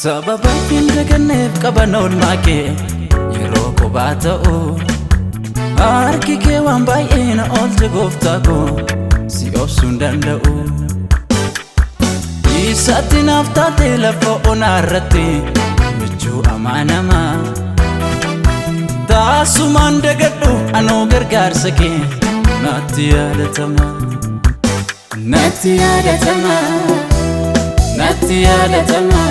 Sababa hin daganneef qaban oolmaa kee yeroo kophaa ta'u. Harki kee waan baay'ee na oolche gooftaa koo si obsuu hin danda'u. Isatti naaf taate lafa onaa irratti michuu amanamaa. Taasumaan dagadhu anoo gargaarsa kee natti yaadatama. Natti yaadatama. Natti yaadatama.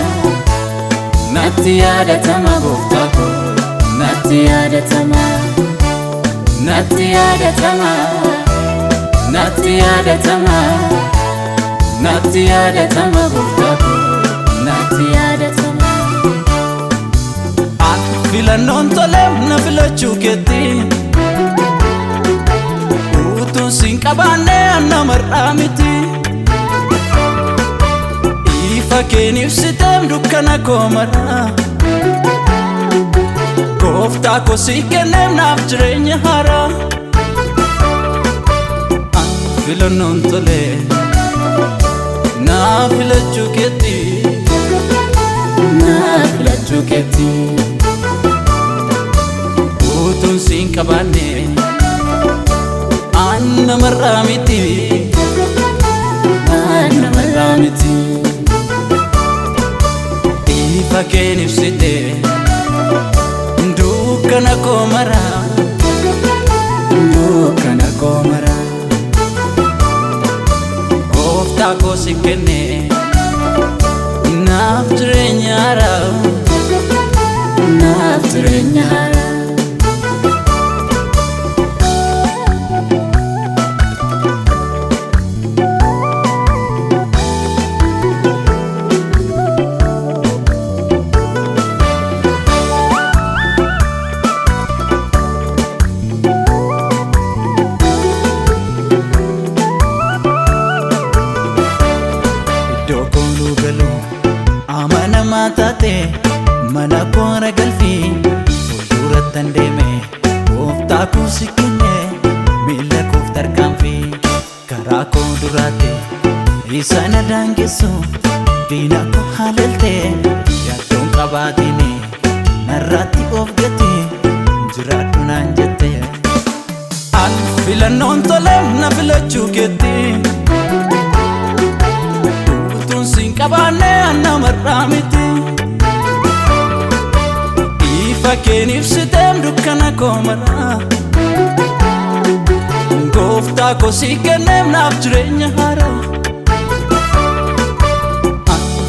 Natti yaadatama gooftaa koo. Natti yaadatama. Natti yaadatama. Natti yaadatama. Natti yaadatama gooftaa koo. Natti yaadatama. Filannoon toleef na filachuu keetti. Utuun siin qabaanne namarraa miti. Ifa keen ibsiteem dukkana koo maraa. Gooftaa koo si kenneef naaf jireenya haaraa. Filannoon tolee na filachuu keetti. Na filachuu keetti. Utuun siin qabaanne an namarraa miti. An namarraa miti. Ifa keen ibsite dukkana koo maraa. Dukkana koo maraa. Gooftaa koo si kenne naaf jireenya haaraa. Naaf jireenya haaraa. Iddoo kooluu galuu amanamaa taate mana koora galfii fuuldurattan deeme gooftaa koo si kenne miila koof tarkaanfii karaa koo duraate isa na daangessu diina koo haleelte yaaddoon qabaatini narratti of gate jiraadhu naan jette. An filannoon toleef na filachuu keetti. Utuun siin qabaanne namarraa miti. Ifa keen ibsiteem dukkana koo maraa. Gooftaa koo si kenneef naaf jireenya haaraa.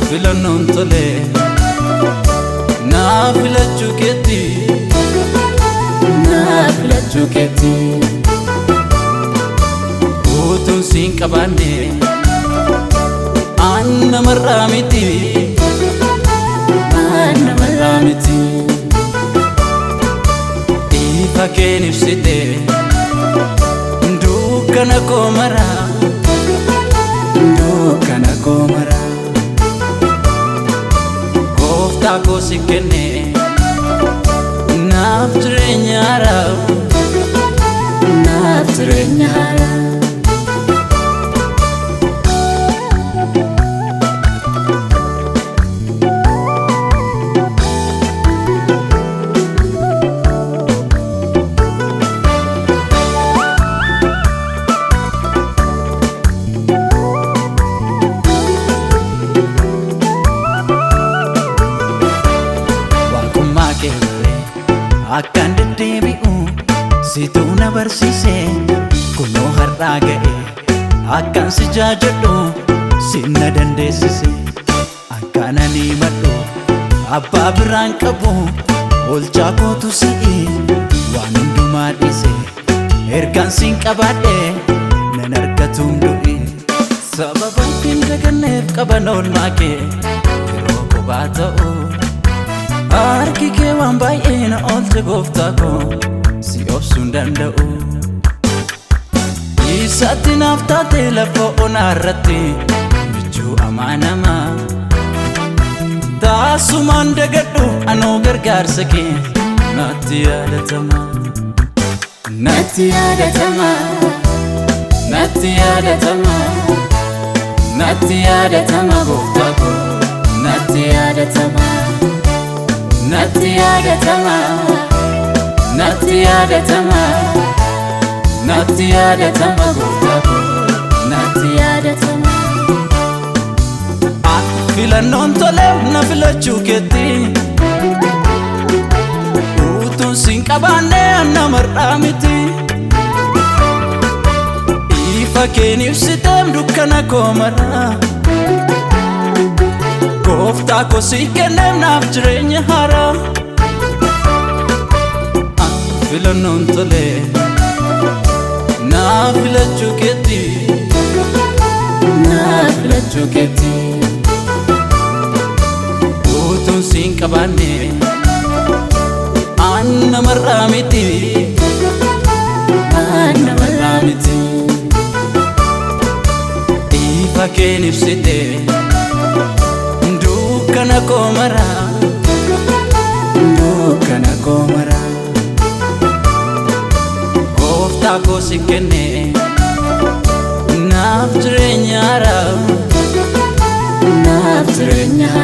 Filannoon tolee na filachuu keetti. Na filachuu keetti. Utuun siin qabaanne an namarraa miti. An namarraa miti. Ifa keen ibsite dukkana koo maraa. Dukkana koo maraa. Gooftaa koo si kenne naaf jireenya haaraa. Naaf jireenya haaraa. Waaqummaa kee baree akkaan deddeebi'u situu na barsiise kunoo har'aa ga'e akkaan si jaajadhu sin na dandeessise akkaan ani madhu abbaa biraan qabu olchaa kootu si'i waan hundumaa dhiise ergaan siin qabaadhe nan argatuun du'i. Sababa hin daganneef qaban oolmaa kee yeroo kophaa ta'u. Harki kee waan baay'ee na oolche gooftaa koo si obsuu hin danda'u. Isatti naaf taate lafa onaa irratti michuu amanamaa. Taasumaan dagadhu anoo gargaarsa kee natti yaadatama. Natti yaadatama. Natti yaadatama. Natti yaadatama gooftaa koo. Natti yaadatama. yaadatama, natti yaadatama, Natti yaadatama gooftaa koo natti yaadatama. Filannoon tolee na filachuu keetti utuun siin qabaanne namarraa miti. Ifa keen ibsiteem dukkana koo maraa gooftaa koo si kenneem naaf jireenya haaraa. Filannoon tolee na filachuu keetti Na filachuu keetti utuun siin qabaanne an namarraa miti. An namarraa miti. Ifa keen ibsite dukkana koo maraa dukkana koo maraa gooftaa koo si kenne naaf jireenya haaraa naaf jireenya jireenya.